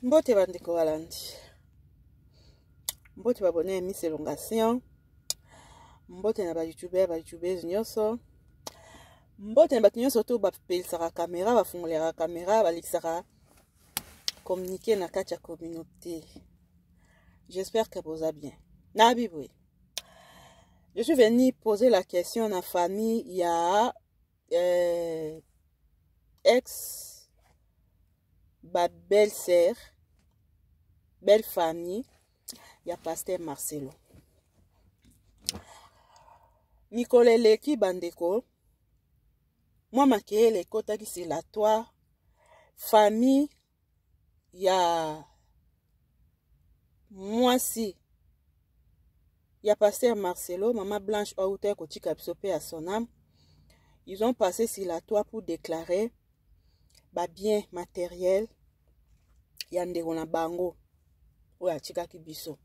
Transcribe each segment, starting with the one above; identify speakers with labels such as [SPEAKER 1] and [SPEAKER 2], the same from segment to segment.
[SPEAKER 1] Mbote bandeko balandi, mbote babone ya Miss Elongation, mbote na ba youtubeur ba youtubeuse nyonso, mbote na bato nyonso to bapelisaka kamera, bafungolelaka kamera, balekisaka communiquer na kati ya communauté. J'espère que boza bien. Nabi boye. Je suis venu poser la question na famille ya ex ba belle sœur, belle famille ya pasteur Marcelo. Mikolo eleki bandeko, mwa makeyele ekotaki sur la toile, famille ya mwasi ya pasteur Marcelo, mama Blanche oyo kotika biso pe ya son âme, ils ont passé sur la toile pour déclarer ba bien matériel ya ndeko na bango oyo atikaki biso.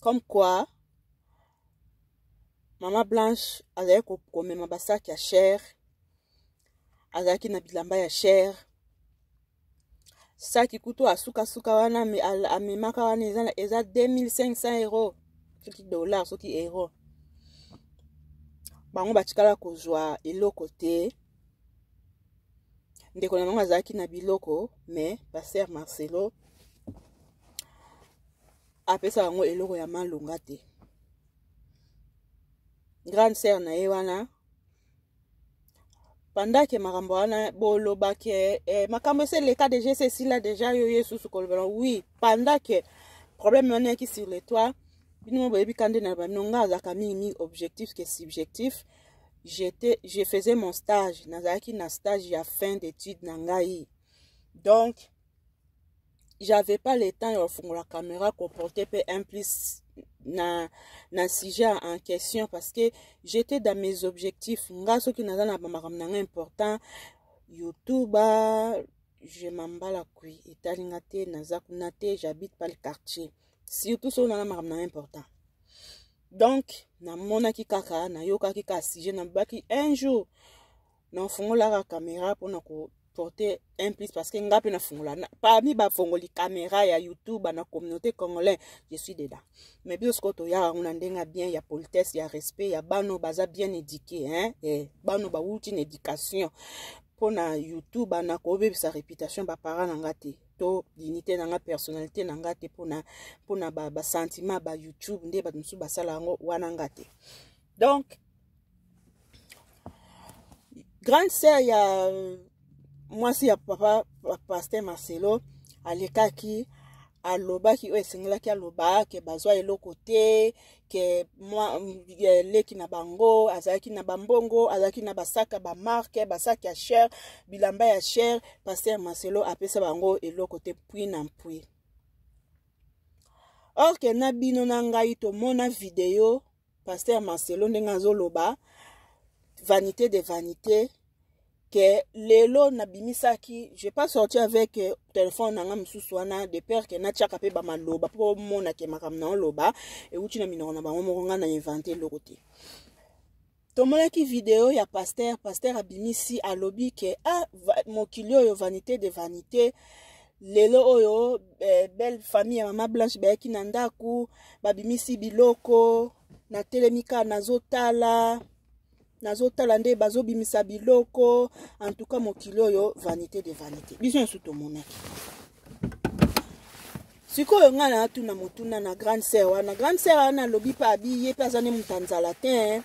[SPEAKER 1] Comme quoi mama Blanche azalaki komema basaki ya cher, azalaki na bilamba ya cher, saki kutu asukasuka wana amemaka wana eza 2500 euros, soki dollar soki euro. Bango batikala kozwa eloko te. Ndeko na bango azalaki na biloko, mais pasteur Marcelo apesa bango eloko ya malonga te. Grande sœur na ye wana, pendant que makambo wana boloba ke makambo ese eleka déjà, ese esila déjà, yo ye susu kolobela. Oui, pendant que problème wana eyaki sur le toit, bino boyebi ka nde na bino, nga azalaka mingi objectif que subjectif. Je faisais mon stage, nazalaki na stage ya fin d'étude na ngai, donc j'avais pas le temps ya kofungola caméra comporter pe un plus na sujet en question, parce que j'étais dans mes objectifs. Nga soki naza na makambo na nga important, YouTube, je m'embala kui etali nga te, naza kuna te, j'habite pas le quartier, surtout soki naza makambo na nga important. Donc namonaki kaka, nayokaki kaka sujet, nabaki un jour nafungolaka caméra mpona ko porter un plus, parce que nga pe nafungola parmi bafongoli caméra ya YouTube na communauté congolais, je suis dedans. Mais biso sikoyo toyaka yango na ndenge bien ya politesse, ya respect ya bano baza bien éduqué, hein? Bano bawuti na éducation. Mpona YouTube na kobebisa réputation ba parents na nga te, to dignité na nga, personnalité na nga te, mpona ba sentiment ba YouTube nde bato mosusu basala yango wana, nga te. Donc grande sœur ya mwasi ya papa pasteur Marcelo alekaki, alobaki oyo esengelaki aloba, ke bazwa eloko te, ke mwa leki na bango azalaki na bambongo, azalaki na basaka ba marque, basaki ya cher, bilamba ya cher, pasteur Marcelo apesa bango eloko te, puis na puis. Or ke na bino na ngai tomona video pasteur Marcelo ndenge azoloba vanité de vanité, ke lelo nabimisaki, je pas sorti avec téléphone nanga mosusu wana, de peur ke natiaka mpe bamaloba mpo omona ke makambo na oloba euti na minoko na bango moko, nga na invente eloko te. Tomonaki video ya pasteur, pasteur abimisi, alobi ke ah, mokili oyo vanité de vanité. Lelo oyo belle famille ya mama Blanche bayaki na ndako, babimisi biloko, natelemi kaka nazotala, nazotala nde bazobimisa biloko. En tout cas mokili oyo vanité de vanité, biso nyonso tomonaki. Sikoyo ngai natuna motuna na grande sœur wana. Grande sœur wana alobi mpe abi ye mpe aza ne moto ya nzala te.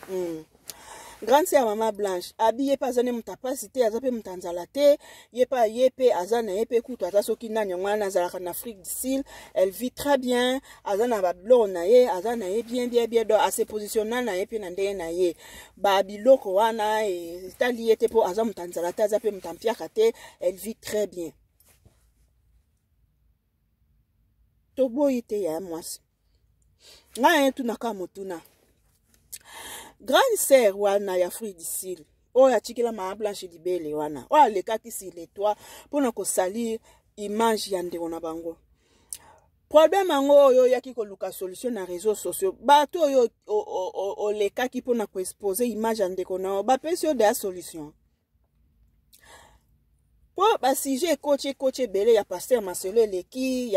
[SPEAKER 1] Grande sœur mama Blanche abi ye mpe aza ne moto apasi te, aza mpe moto ya nzala te, ye mpe ye mpe aza na ye mpe kutu aza soki nani yango wana, azalaka na Afrique du Sud, elle vit très bien, aza na babiloko na ye, aza na ye bien bien bien, donc ase positionna na ye mpe na ndenge na ye, babiloko wana etali ye te, mpo aza moto ya nzala te, aza mpe moto ya mpiaka te, elle vit très bien. Toboyi te ya mwasi. Ngai nayetunaka motuna, grande sœur wana ya Afrique du Sud oyo atikela mama Blanche libele wana, oyo alekaki sur le toit mpona kosalir image ya ndeko na bango, problème yango oyo oyaki koluka solution na réseaux sociaux, bato oyo olekaki mpona koexpose image ya ndeko na yo bapesi yo deya solution. Mpo basujet ekoti ekoti ebele ya pasteur Marcelo eleki,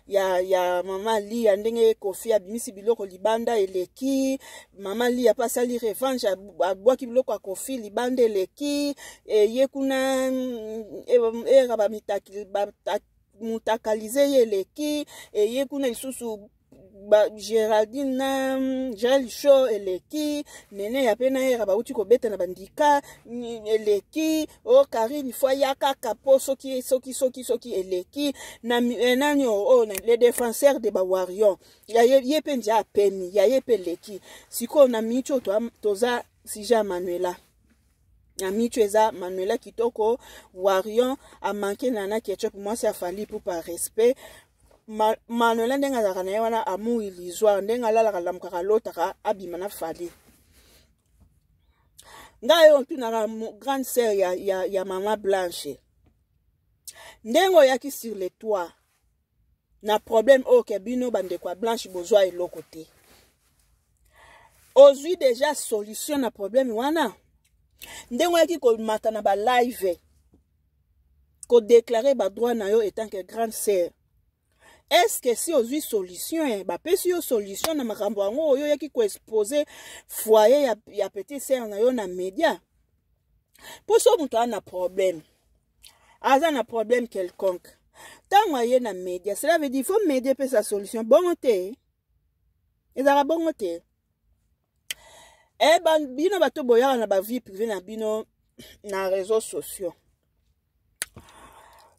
[SPEAKER 1] ya mama Lia, ndenge Kofi abimisi biloko libanda eleki, mama Lia mpe asali revanche, abwaki biloko ya Kofi libanda eleki, ye kuna era bamutakalize ye eleki, ye kuna lisusu ba Géraldine na Gérald Show eleki, Nene ya pe na era bauti kobeta na bandika eleki, o Karine fo ya kaka po soki soki soki soki eleki na nani o les défenseurs de ba warrior ya ye pe ndia apemi ya ye pe eleki. Sikoyo na micho toza sujet ya Manuela. Na micho eza Manuela kitoko warrior a manqué na Ketchup mwasi ya Fally pour par respect. Manuela ndenge azalaka na ye wana amour illusoire, ndenge alalaka lamukaka alotaka abima na Fally. Ngai oyo ntunaka grande sœur ya mama Blanche, ndenge oyaki sur le toit na problème oyo ke bino bandeko ya Blanche bozwa eloko te, ozwi déjà solution na problème wana? Ndenge oyaki komata na ba live kodéclarer ba droit na yo etant que grande sœur, est-ce que si ozwi solution, bapesi yo solution na makambo yango oyo oyaki koexposer foyer ya petite sœur na yo na média? Mpo so moto aza na problème, aza na problème quelconque, ntango aye na média, cela veut dire faut média epesa solution. Bongo te, ezalaka bongo te. Bino bato boyaka na bavie privée na bino na réseaux sociaux,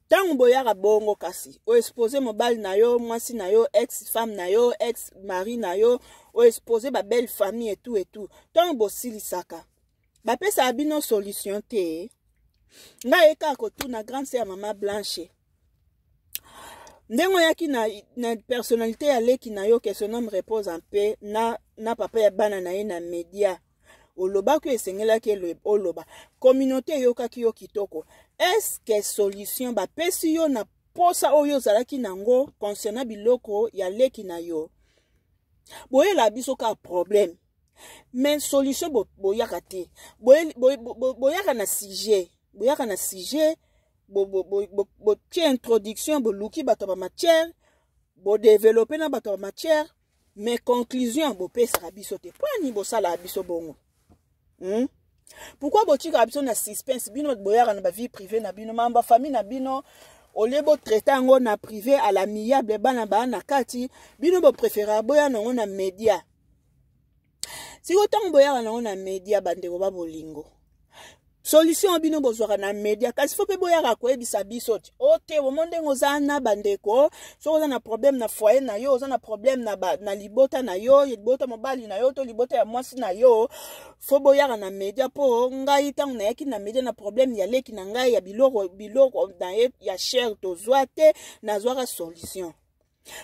[SPEAKER 1] ntango boyaka bongo, kasi oexpose mobali na yo, mwasi na yo, ex femme na yo, ex mari na yo, oexpose babelle famille etu etu, ntango bosilisaka, bapesaka bino solution te. Ngai ye kaka kotuna grande sœur ya mama Blanche, ndenge oyaki na personnalité ya leki na yo, que son âme repose en paix, na papa ya bana na ye na média, olobaki oyo esengelaki oloba, communauté eyokaki yo kitoko, est-ce solution bapesi yo na posa oyo ozalaki nango concernant biloko ya leki na yo? Boyela biso kaka problème, mais solution boyaka te. Boyaka na sujet, boyaka na sujet, botie introduction, boluki bato ya bamatière, bodévelopper na bato ya bamatière, mais conclusion bopesaka biso te. Mpo ani bosalaka biso bongo? Pourquoi botikaka biso na suspense? Bino boyaka na bavie privée na bino, mambo ya famille na bino, au lieu botraiter yango na privé, à l'amiable, bana baa na kati, bino bopréférer boya nango na média. Sikoyo ntango boyaka nango na média, bandeko ba bolingo, solution bino bozwaka na média, kasi faut mpe boyaka koyebisa biso ti o te omo ndenge oza na bandeko. Soki oza na problème na foyer na yo, oza na problème na libota na yo, libota mobali na yo to libota ya mwasi na yo, faut boyaka na média. Mpo ngai ntango nayaki na média na problème ya leki na ngai ya biloko, biloko na ye ya cher tozwa te, nazwaka solution.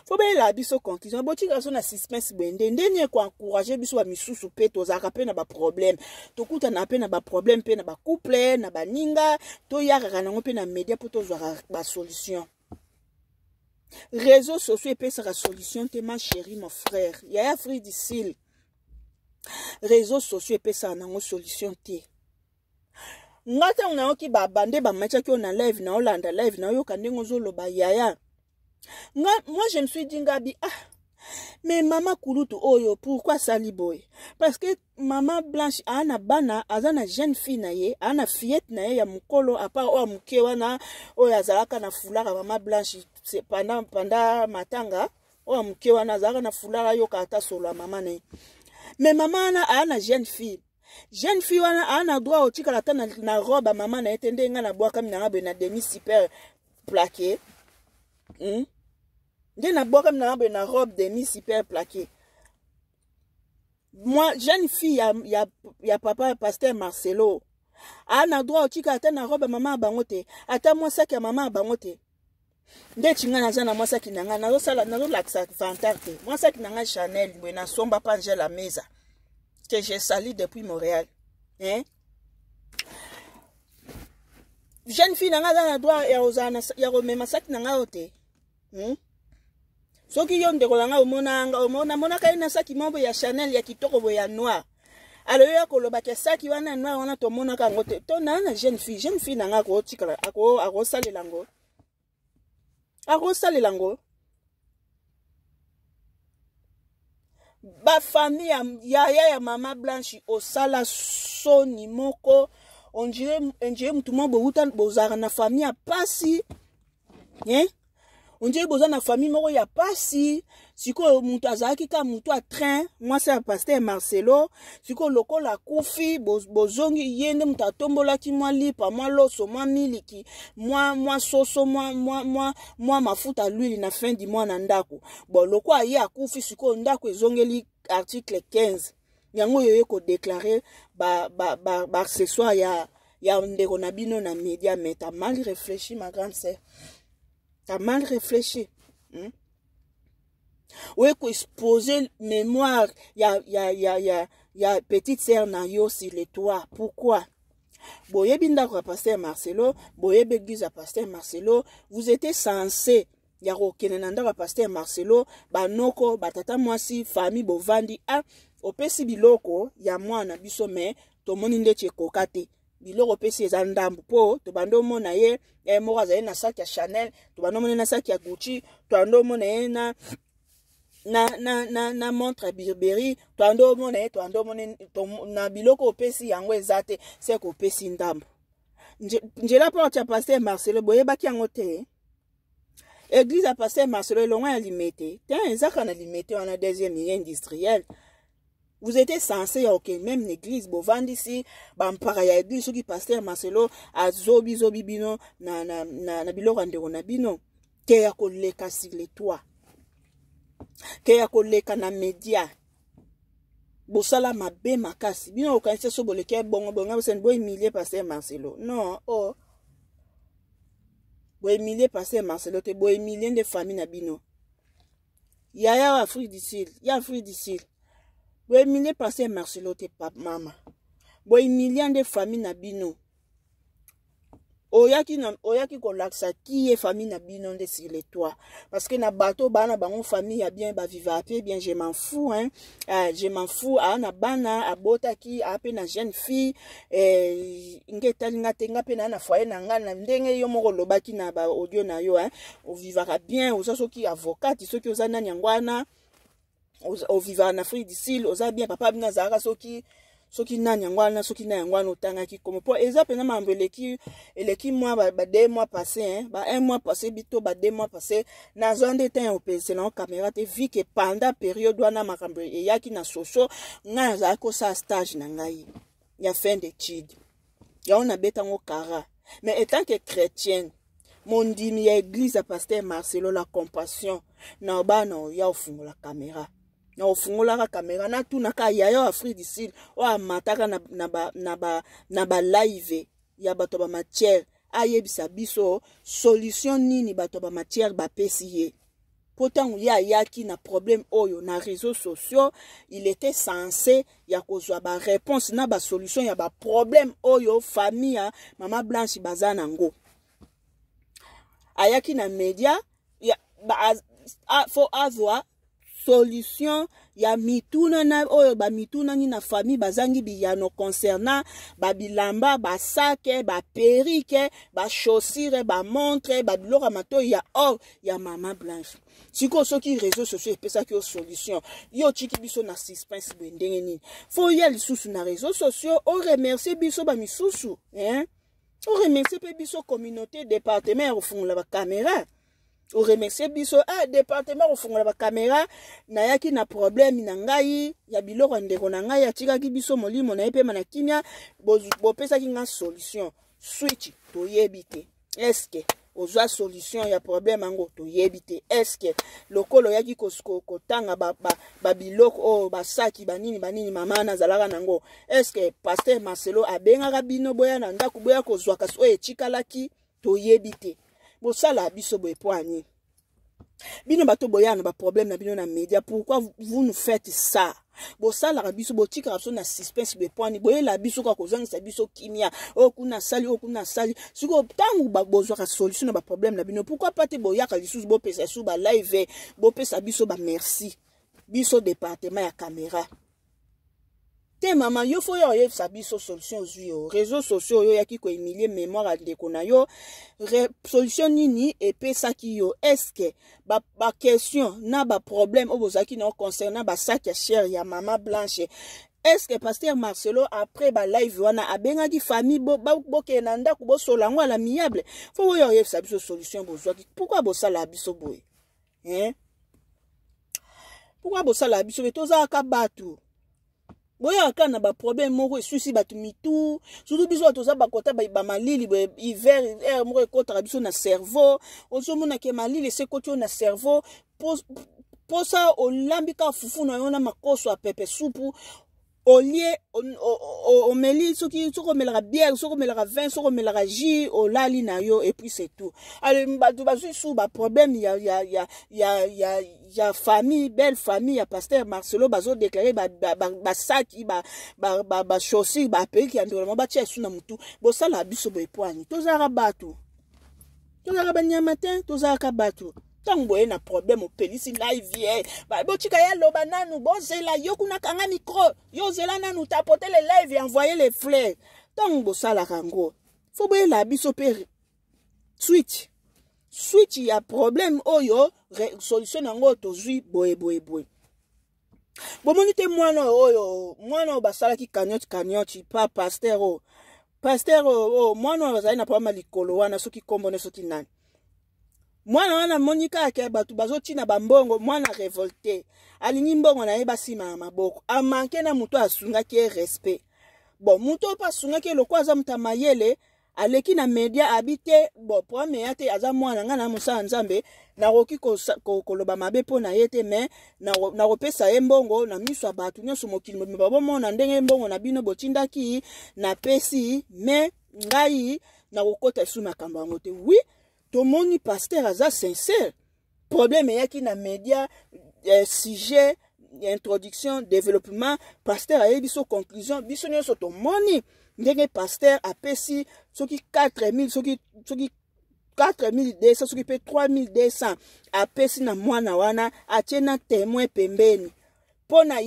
[SPEAKER 1] Faut bayela biso conclusion. Botika biso na suspense boye nde ndeni ekoencourager biso bamisusu mpe tozalaka mpe na baproblème, tokutana mpe na baproblème mpe na bacouple na baninga, toyakaka nango mpe na média mpo tozwaka basolution. Réseau sociaux epesaka solution te, ma chérie, mon frère, yaya Afrique, réseau sociaux epesaka nango solution te. Nga ntango nayoki babande bamatiaki oyo na live, naolanda live, naoyoka ndenge ozoloba, yaya nga, moi je me suis dit, ngabi ah, mais mama kulutu oyo pourquoi asali boye? Parce que mama Blanche aa na bana, aza na jeune fille na ye, aa na fillette na ye ya mokolo, à part oyo moke wana oyo azalaka na fulaka mama Blanche pendant matanga. Oyo moke wana azalaka na fulaka, ayoka ata solo ya mama na ye. Mais mama wana aa na jeune fille, jeune fille wana aa na droit otikala ata na robe ya mama na ye te. Nde ngai nabwakami nanga boye na demi super plaqué, Nde nabwakami nanga boye na robe demi super plaqué. Moi, jeune fille ya papa pasteur Marcelo aa na droit otika ata na robe ya mama ya bango te, ata mwasaki ya mama ya bango te. Ndeti ngai naza na mwasaki na ngai, nazosala, nazolakisa vantard te, mwasaki na ngai Chanel boye, nasomba pa Angela Meza, que je salue depuis Montréal, hein? Jeune fille na ngai aza na droit ya kozala ya komema saki na ngai oyo te, Soki yo ndeko na ngai omona, namonaka ye na saki moko ya Chanel ya kitoko boye ya noir. Alors yo ya koloba ke saki wana noir wana tomonaka yango te. To na na jeune fille, jeune fille na nga akotikala akosalela yango. Akosalela yango. Ba famille ya yaya ya mama Blanche osala soni moko on dirait mutu moko bowuta bozalaka na famille ya pasi hein? On dirait boza na famille moko ya pasi. Sikoyo mutu azalaki ka mutu ya train, mwasi ya pasteur Marcelo. Sikoyo lokola akufi, bozongi ye nde mutu atombolaki mwa lipa, mwa loso, mwa miliki, mwa soso, mwa mafuta l'huile na fin du mois na ndako. Bon, lokola ye akufi, sikoyo ndako ezongeli article 15. Yango oyo ye ko déclarer ba accessoire ya ndeko na bino na média. Mais t'as mal réfléchi, ma grande sœur. T'as mal réfléchi. Oye ko exposer mémoire ya petite sœur na yo sur le toit. Pourquoi? Boyebi ndako ya pasteur Marcelo, boyebi église ya pasteur Marcelo, vous étiez censé ya kokende na ndako ya pasteur Marcelo, banoko, batata mwasi, famille bovandi, ah, opesi biloko ya mwana biso, mais tomoni ndeti ekoka te. Biloko opesi eza ndambu po tobandi omona ye, moko azali na sac ya Chanel, tobandi omona ye na sac ya Gucci, tobandi omona ye na montre ya Burberry, tobandi omona ye, tobandi omona ye, na biloko opesi yango eza te, se kopesi ndambu. Njela porte ya pasteur Marcelo, boyebaki yango te. Église ya pasteur Marcelo elongwa ya Limete. Te, ezaka na Limete wana deuxième milieu industriel. Vous étiez censé ya ok même l'église bovandisi ba mpaka ya église soki pasteur Marcelo azobi zobi bino na biloko ya ndeko na bino ke ya koleka sur le toit, ke ya koleka na média. Bosala mabe makasi bino okanisa so boleke bongo bongo bosani bo humilier pasteur Marcelo. Non, oh. Bo humilier pasteur Marcelo te, bo humilier nde famille na bino. Yaya wa Afrique du Sud, ya Afrique du Sud. Bo humilier pasteur Marcelo te, papa, mama. Bo humilier nde famille na bino. Oyaki kolakisa ki ye famille na bino nde sur le toit. Parce que na bateau bana bango famille ya bien ba vivre pe bien, je m'en fous hein. Je m'en fous, a na bana abotaki a pe na jeune fille, nge talinga te nga pe na foyer na nga na ndenge yo moko lobaki na ba audio na yo hein. O vivra bien, oza soki avocat, soki oza nani ngwana, o vivra na Afrique du Sud, oza bien papa bina azalaka soki nani yango wana, soki nani yango wana otangaki komo. Po eza pena mambo eleki mwa ba 2 mois passé hein, ba 1 mois passé bito ba 2 mois passé, nazwa nde temps ya kopesa na caméra te, vu que pendant période wana makambo eyaki na soso, ngai nazalaki kosala stage na ngai ya fin d'étude. Yango nabeta ngo kara. Mais étant que chrétienne, mondimi ya église ya pasteur Marcelo, la compassion, na bana ya ofungola caméra. Na ofungolaka caméra, na tunaka yaya wa Afrique du Sud, oyo amataka na ba live ya bato ba matière, ayebisa biso solution nini bato ba matière bapesi ye. Po ntango ye ayaki na problème oyo na réseaux sociaux, il était censé ya kozwa ba réponse na ba solution ya ba problème oyo famille ya Mama Blanche baza nango. Ayaki na média, ya, ba, a, a, faut avoir solution ya mituna na oyo ba mituna ni na famille bazangi biyano concernant ba bilamba, ba sac, ba perruque, ba chaussures, ba montre, ba biloko ya matoyi ya or ya Mama Blanche. Sikoyo soki réseaux sociaux epesaki yo solution, yo otiki biso na suspense boye ndenge nini? Faut ya lisusu na réseaux sociaux o remercier biso ba misusu, hein? O remercier pe biso communauté département ya kofungola ba caméra. O remercier biso, ah, département kofungola ba caméra, nayaki na problème na ngai ya biloko ya ndeko na ngai atikaki biso molimo na ye pema na kimia, bopesaki nga solution. Switch toyebi te. Est-ce que ozwa solution ya problème yango toyebi te? Est-ce que lokolo yaki kotanga ba biloko oyo basaki banini banini mama nazalaka nango? Est-ce que pasteur Marcelo abengaka bino boya na ndako boya kozwa kasi oyo etikalaki toyebi te? Bosala biso boye po ani? Bino bato boya na ba problème na bino na média, pourquoi vous nous faites ça? Bosalaka biso, botikaka biso na suspense boye po ani? Boyela biso kaka kozangisa biso kimia. Oyo kuna sali, oyo kuna sali. Sikoyo ntango bozwaka solution na ba problème na bino, pourquoi pas te boyaka lisusu bopesa biso ba live, bopesa biso ba merci. Biso département ya caméra. Te mama, yo fo yo oyebisa biso solution ozwi yo. Réseaux sociaux oyo oyaki kohumilie mémoire ya ndeko na yo, solution nini epesaki yo? Est-ce baquestion ba na baproblème oyo bozalaki na concernant basaki ya chere ya mama Blanche, est-ce que pasteur Marcelo après balive wana abengaki famille bokende na ndako bosola yango à l'amiable? Fo oyo oyebisa biso solution bozwaki. Pourquoi bosala biso boye, hein? Pourquoi bosala biso boye? Tozalaka bato, boyaka kaka na baproblème moko esusi bato mitu, surtout biso bato toza bakota bamalili boye. Hiver aire moko ekɔtaka biso na cerveau. Ozomona ke malili ese ekoti oyo na cerveau, mposa olambi kaka fufu na yo na makoso ya pepe supu, olie, omeli, soki omelaka bière, soki omelaka vin, soki omelaka jus, olali na yo et puis c'est tout. Ale bato bazwi su baproblème ya famille, belle famille ya pasteur Marcelo, bazodéclare basaki, bachaussure, baperruque ya ndeko batia esu na motu. Bosala biso boye poani? Tozalaka bato, tozalaka banyama te, tozalaka bato. Ntango boye na problème, opelisi live ye, botika ye aloba nanu, bozela yo kuna, kanga micro, yo ozela nanu, tapote le live, envoye les fleurs. Ntango bosalaka yango, fo boyela biso mpe suite ya problème oyo, solution yango tozwi boye boye boye. Bomoni te mwana oyo, mwana oyo basalaki cagnotte pa pasteur oyo, pasteur oyo, mwana oyo azali na problème ya likolo wana, soki nkombo ne soki nani, mwana wana amoni kaka ke bato bazotina bambongo, mwana révolte, alingi mbongo na ye basima ya maboko. Amanke na moto asungaki ye respect. Bon, moto oyo mpe asungaki ye, lokola aza moto ya mayele, aleki na media abi te. Bon, problème ya te, aza mwana ngai na mosala Nzambe, nakoki koloba mabe mpo na ye te, mais nakopesa ye mbongo na miso ya bato nyonso, mokili mobimba bomona ndenge mbongo na bino botindaki napesi, mais ngai nakokota esu makambo yango te. Oui, tomoni pasteur aza sincère. Problème eyaki na média, sujet, introduction, développement, pasteur ayebi biso conclusion. Biso nyonso tomoni ndenge pasteur apesi soki 4000, soki 4200, soki mpe 3200, apesi na mwana wana, atie na témoin pembeni mpo na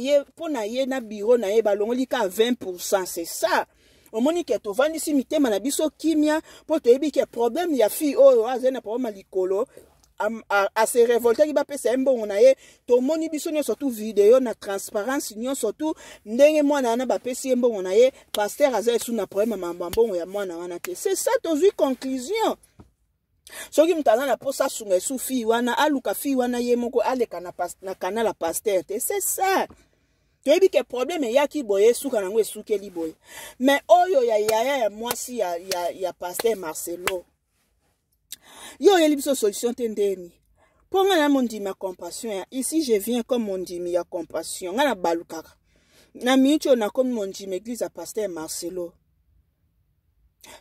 [SPEAKER 1] ye na bureau na ye, balongoli ka 20. C'est ça, omoni ke tovandisi mitema na biso kimia, mpo toyebi ke problème ya fille oyo azali na problème ya likolo, ase révoltaki, bapesa ye mbongo na ye. Tomoni biso nyonso tu video na transparence nyonso tu ndenge mwana wana bapesi ye mbongo na ye. Pasteur aza esu na problème ya mambo ya mbongo ya mwana wana te. C'est ça, tozwi conclusion. Soki moto aza na mposa asunga esu fille wana, aluka fille wana ye moko, aleka na canal ya pasteur te. C'est ça, toyebi ke problème eyaki boye, esuka nango esukeli boye. Mais oyo ya yaya ya mwasi ya pasteur Marcelo, yo oyeli biso solution te. Ndeni mpo ngai na mondimi ya compassion ya ici, je viens comme mondimi ya compassion. Ngai nabalukaka na miniti oyo, nakomi mondimi église ya pasteur Marcelo.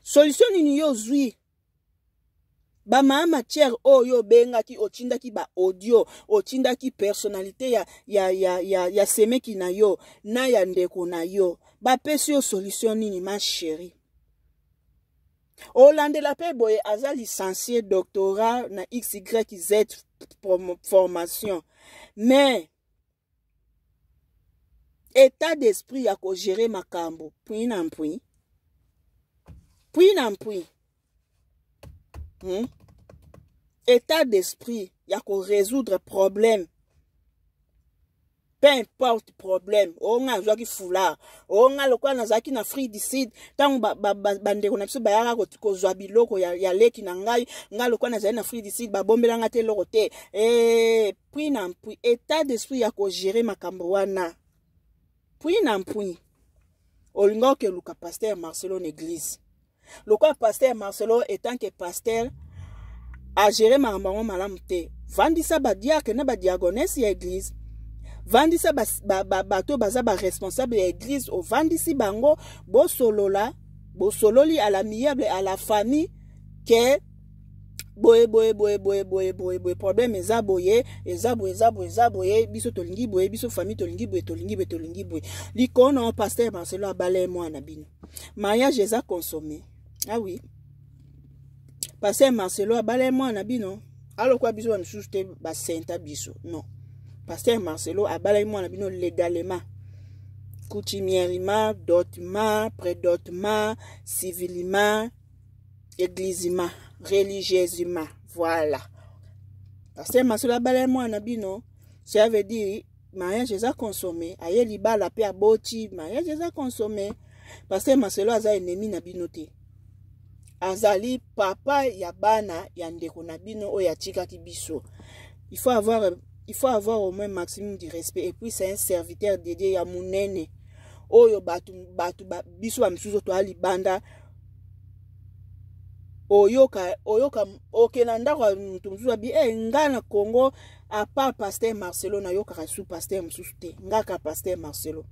[SPEAKER 1] Solution nini yo ozwi? Bamama matière oyo obengaki, otindaki baaudio, otindaki personnalité ya semeki na yo na ya ndeko na yo, bapesi yo solution nini, ma chérie? Olandela mpe boye, aza licencié, doctorat na xyz formation, mais état d'esprit ya kogérer makambo pui na mpui, pui na mpui, État d'esprit ya korésoudre problème, peu importe problème oyo. Ngai nazwaki foulard oyo, ngai lokola nazalaki na Afrique du Sud, ntango bandeko na biso bayaka kozwa biloko ya leki na ngai, ngai lokola nazali na Afrique du Sud, babombelanga te eloko te. E, pui na mpui, état d'esprit ya kogérer makambo wana pui na mpui. Olinga okeluka pasteur Marcelo na église, lokola pasteur Marcelo etant que pasteur agere makambo yango malamu te, vandisa badiacre na badiaconesse ya église, vandisa bato ba baza baresponsable ya église, ovandisi bango, bosolola, bosololi à l'amiable, à la famille, ke boye boye boye boye boye boye boye, problème eza boye, eza boye, eza boye, eza boye, biso tolingi boye, biso famille tolingi boye, tolingi boye, tolingi boye. Likolo na pasteur Marcelo abala ye mwana bino, mariage eza consommé. Ah oui, pasteur Marcelo abala ye mwana bino, alokwa biso bamisusu te, basenta biso non. Pasteur Marcelo abalaki mwana bino légalement. Coutumièrement, dotement, prédotement, civilement, églisement, religieusement. Voilà. Pasteur Marcelo abala mwana bino, ça veut dire mariage eza consommé, aye libala pe aboti, mariage eza consommé. Pasteur Marcelo aza ennemi na bino te. Azali papa ya bana ya ndeko na bino oyo atikaki biso. Il faut avoir au moins maximum du respect. Et puis c'est un serviteur dédié ya munene oyo bato bato ba, biso bamisusu toya libanda. Oyoka oyoka oke na ndako ya moto mosusu abi e nga na Congo, à part pasteur Marcelo, nayokaka su pasteur mosusu te, nga ka pasteur Marcelo.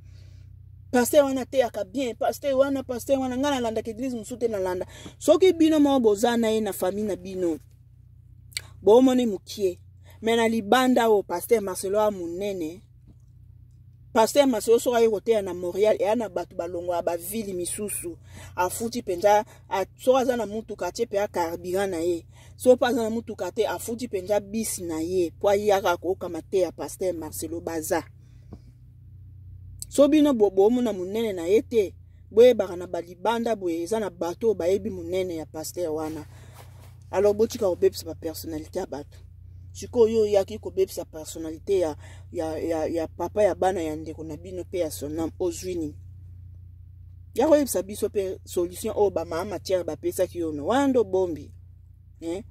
[SPEAKER 1] Pasteur wana ateyaka bien, pasteur wana, pasteur wana, ngai nalandaka église mosusu te. Nalanda soki bino moko boza na ye na famille na bino, bomoni mokie, mais na libanda oyo pasteur Marcelo ya monene. Pasteur Marcelo soki aye koteya na Montréal, eya na bato balongo ya bavile misusu, afuti mpenza. Soki aza na mutuka, atie mpe acarburant na ye. Soki mpe aza na mutuka te, afuti mpenza bisi na ye mpo ayaka koyokama te ya pasteur Marcelo. Baza so bino bomona monene na ye te, boyebaka na balibanda boye eza na bato oyo bayebi monene ya pasteur wana. Alors botika kobebisa bapersonnalité ya bato. Sikoyo oyo oyaki kobebisa personnalité ya papa ya bana ya ndeko na bino mpe ya sonam, ozwi nini ya koyebisa biso mpe solution oyo bamama matière bapesaki yo? No wana ndo bombi, eh?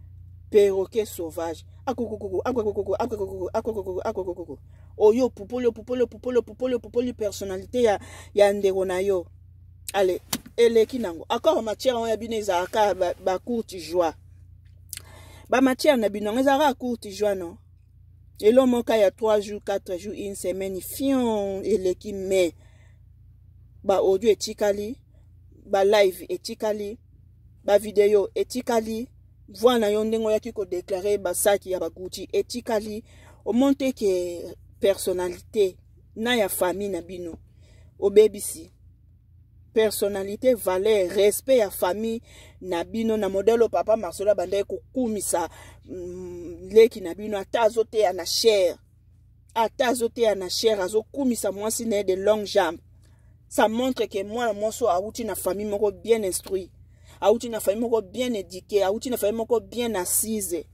[SPEAKER 1] Perroquet sauvage, akokokoko, akokokoko, akokokoko, akokokoko, akokokoko. Oyo opupoli, opupoli, opupoli, opupoli, opupoli personnalité ya ndeko na yo. Ale eleki nango accord matière yango ya bino ezalaka bacourte joie. Bamatière na bino yango ezalaka courte joie, non? Elo moko ya 3 jours, 4 jours, une semaine, fion eleki. Mais baaudio etikali, balive etikali, bavideo etikali, voix na yo ndenge oyaki kodéclarer basaki ya baGucci etikali. Omoni te ke personnalité na ya famille na bino obebisi? Personnalité, valeur, respect ya famille na bino na modèle oyo papa Marcelo abandaki kokumisa leki na bino. Ata azoteya na chaire, ata azoteya na chaire, azokumisa mwasi na ye de longue jambe. Ça montre que mwana mwasi oyo awuti na famille moko bien instruit, awuti na famille moko bien éduqué, awuti na famille moko bien assise.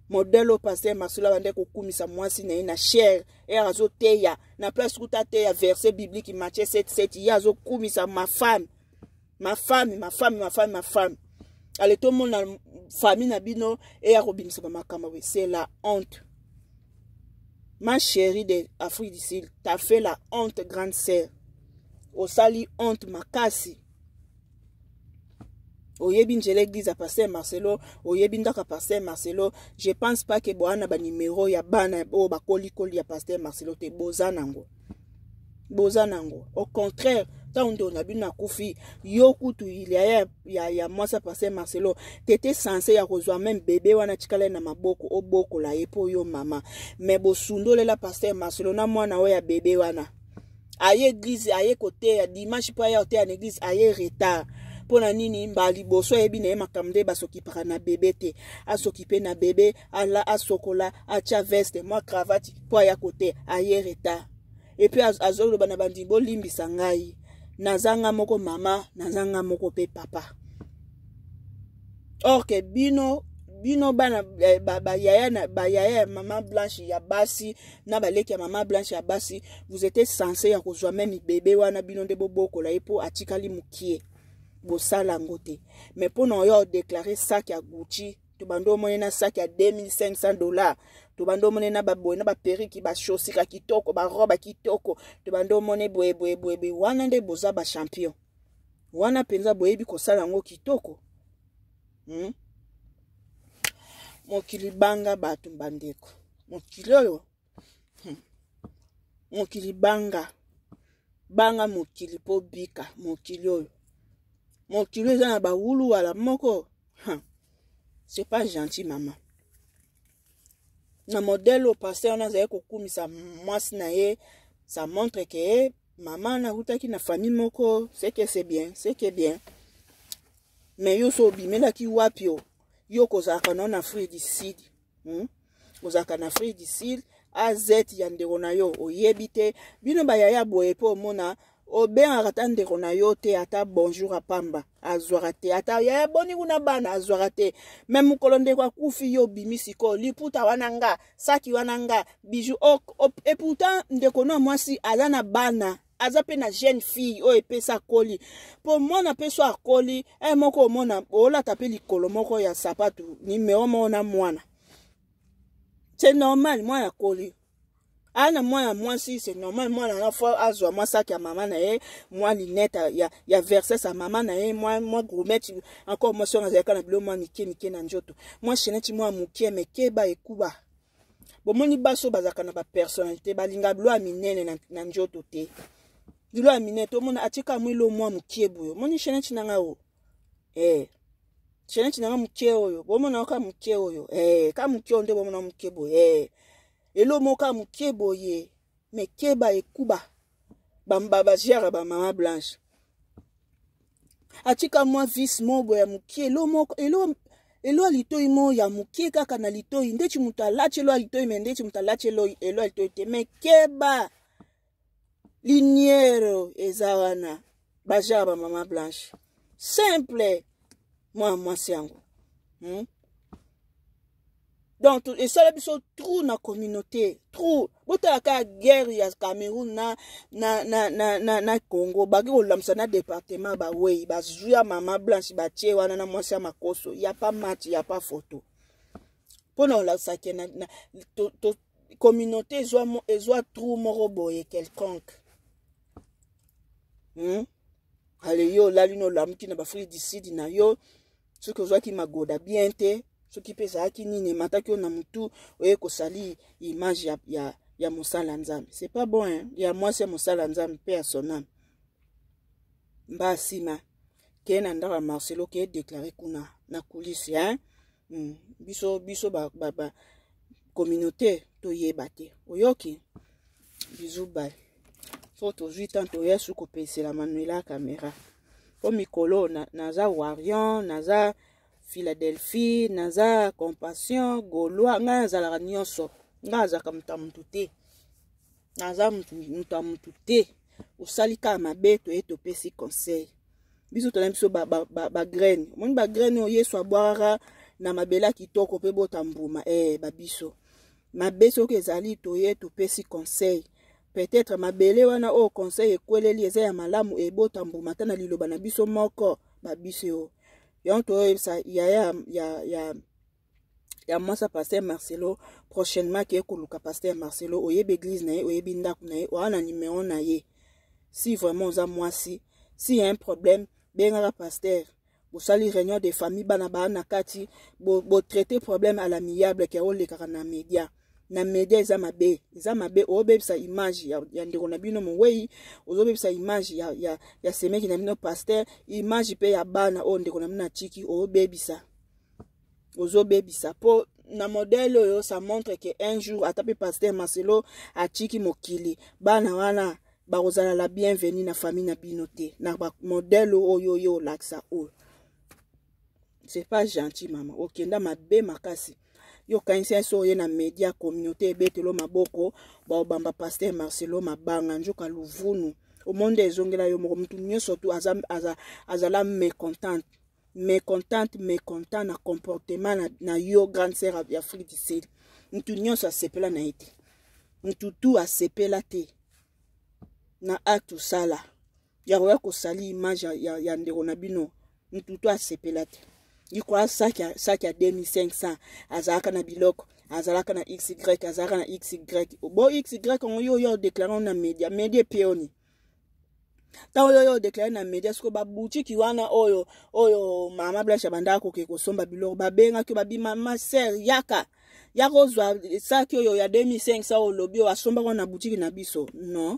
[SPEAKER 1] Modèle oyo pasteur Marcelo abandaki kokumisa mwasi na ye na chaire, e azoteya na place kuta ateya verset biblique Matthieu 7 7, ye azokumisa ma femme, ma femme, ma femme, ma femme, ma femme. Ale tomona famille na bino eya kobimisa bamakambo. C'est la honte, ma chérie de Afrique du Sud. T'as fait la honte, grande sœur. Osali honte makasi. Oyebi nzela église ya pasteur Marcelo, oyebi ndako ya pasteur Marcelo. Je pense pas ke boa na banimero ya bana oyo bakolikoli ya pasteur Marcelo te. Boza nango, boza nango. Au contraire, ntango ndeko na bino akufi, yo kutu ya, ya mwasi ya pasteur Marcelo, t'étais censé ya kozwa même bébé wana tikala ye na maboko, obokola ye mpo yo mama. Mais bosundolela pasteur Marcelo na mwana oyo ya bébé wana. Aye église, aye koteya dimanche, mpo aya koteya na église, aye retard. Mpo na nini? Mbala liboso ayebi na ye makambo nde basokipaka na bébé te. Asokipe na bébé, ala asokola, atya veste, mwa cravate, mpo aya koteya. Aye retard et puis azoloba na bandimi: "Bolimbisa ngai, nazanga moko mama, nazanga moko mpe papa." Or ke bino, bino bana bayaya na bayaya ya mama Blanche ya basi na baleki ya mama Blanche ya basi, vous étiez censé ya kozwa même bébé wana, bino nde bobokola ye mpo atikali mokie. Bosala yango te. Mais mpo na oyo odéclarer sac ya Gucci, tobandi omoni na sac ya 2500 $, tobandi omoni na baboye na baperruque, bachaussure ya kitoko, barobe kitoko, tobandi omoni boye boye boye boye. Wana nde boza bachampion wana mpenza, boyebi kosala yango kitoko, Mokili banga bato, bandeko. Mokili oyo, Mokili banga, banga mokili mpo bika. Mokili oyo, mokili oyo eza na bawulu wala moko. C'est pas gentil, mama. Na modèle oyo pasteur wana azali kokumisa mwasi na ye, ça montre ke mama nautaki na famille moko. C'est que c'est bien, c'est que bien. Mais yo so obimelaki wapi? O yo kozalaka nao na Afrique du Sud, Ozalaka na Afrique du Sud, az ya ndeko na yo oyebi te. Bino bayaya boye mpo omona. Obengaka ata ndeko na yo te, ata bonjour apamba azwaka te, ata yaya boni kuna bana azwaka te. Me mokolo ndeko akufi, yo obimi sikoyo liputa wana nga, saki wana nga, bijou. Et pourtant ndeko no mwasi aza na bana, aza mpe na jeune fille oyo epesa akoli, mpo mwana mpe so akoli e moko omona olata mpe likolo moko ya sapatu nimero moko na mwana, c'est normal. Mwana akoli, aa na mwana mwasi, c'est normal. Mwana na fo azwa mwa saki ya mama na ye, mwa lunette ya Versace ya mama na ye, mwa gourmette. Encore mwasi wana azalaka na bilo mwa mike mike na nzoto, mwa chaînette mwa moke. Mekeba ekuba bomoni basi oyo bazalaka na bapersonnalité, balinga bilo ya minene na nzoto te. Bilo ya minene tomona atika mwa elo mwa mokie boye. Omoni chaînette na ngai oyo, eh. Chaînette na ngai mokie oyo bomona ka mokie oyo, eh, ka mokie oyo nde bomona mokie boye, eh. Elo moko ya mokie boye. Mekeba ekuba bagere bamama Blanche atika mwa vis moko boye ya mokie, elo moko, elo ya litoi moko ya mokie kaka na litoi, ndeti moto alati elo ya litoi, me ndeti moto alati elo ya litoi te. Mekeba liniere eza wana, bagere bamama Blanche simple mwana mwasi yango, Donc esala biso trou na communauté, trou. Botala kaka guerre ya Cameroun na Congo, baki kolamisa na département bawei, bazwi ya mama Blanche, batie wana na mwasi ya makoso. Ya pas match, ya pas photo, mpona kolakisa ke na to communauté ezwa trou moko boye quelconque, Ale yo olali no, olamuki na baAfrique du Sud na yo, soki ozwaki magoda bien te, soki mpe ezalaki nini emataki yo na motu, oye kosali image ya mosala Nzambe. C'est pas bon, hein? Ya mwasi ya mosala Nzambe mpe ya soname mba nsima kee na ndako ya Marcelo, kee déclare kuna na coulisse, hein? Biso ba communauté toyeba te. Oyoki? Bisous, bye. So tozwi tan, toya su kopesela Manuela caméra, mpo mikolo naza warrior, naza Philadelphie, naza Compassion, Gaulois. Ngai nazalaka nyonso. Ngai azalaka moto ya motu te, naza moto ya motu te. Osali kaka mabe, toye topesi conseil. Biso tona biso bagraine ba, ba omoni bagraine oyo Yesu abwakaka na mabele ya kitoko mpe bota mbuma, eh, babiso mabe soki ezali, toye topesi conseil. Peut-être mabele wana oyo conseil ekweleli eza ya malamu, ebota mbuma ata na liloba na biso moko. Babiso oyo yango toyebisa yaya ya mwasi ya pasteur Marcelo, prochainement ke koluka pasteur Marcelo. Oyebi église na ye, oyebi ndako na ye, oya na numero na ye. Si vraiment oza mwasi, si y a un problème, bengaka pasteur, bosali réunion de famille, bana baa na kati, botraite bo problème à l'amiable. Ke olekaka na média, na média eza mabe, eza mabe. Ozobebisa image ya ndeko na bino mowei, ozobebisa image ya semeki na bino pasteur, image mpe ya bana oyo ndeko na bino atiki. Ozobebisa, ozobebisa, mpo na modèle oyo, ça montre que un jour ata mpe pasteur Marcelo atiki mokili, bana wana bakozala la bienvenue na famille na bino te. Na bamodèle oyo oyo olakisa oyo, c'est pas gentil, mama. Okenda mabe makasi. Yo kanisa so oye na média, communauté ebetelo maboko, baobamba pasteur Marcelo mabanga, nzoka luvunu omonde ezongela yo moko. Mutu nyonso tu azala mécontente, mécontente, mécontent na comportement na yo, grande sœur ya Afrique du Sud. Mutu nyonso asepela na ye te, mutu tu asepela te na acte osala ya koya kosali image ya ndeko na bino. Mutu tu asepela te. Ikoya saki ya 2500, azalaka na biloko, azalaka na xy, azalaka na xy bo xy yango. Yo oyo odéclare na média, média epeoni ntango oyo odéclare na média. Sikoyo babutiki wana oyo mama Blanche abandaka koke kosomba biloko, babengaki, babima: "Ma sœur, yaka, yaka ozwa saki oyo ya 2500 olobi oyo asombaka na butiki na biso." Non,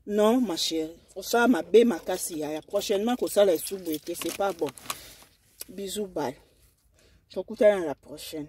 [SPEAKER 1] non, ma chérie, osala mabe makasi yaya. Prochainement kosala esubu ete, c'est pas bon. Bisous, bye, tokutana na la prochaine.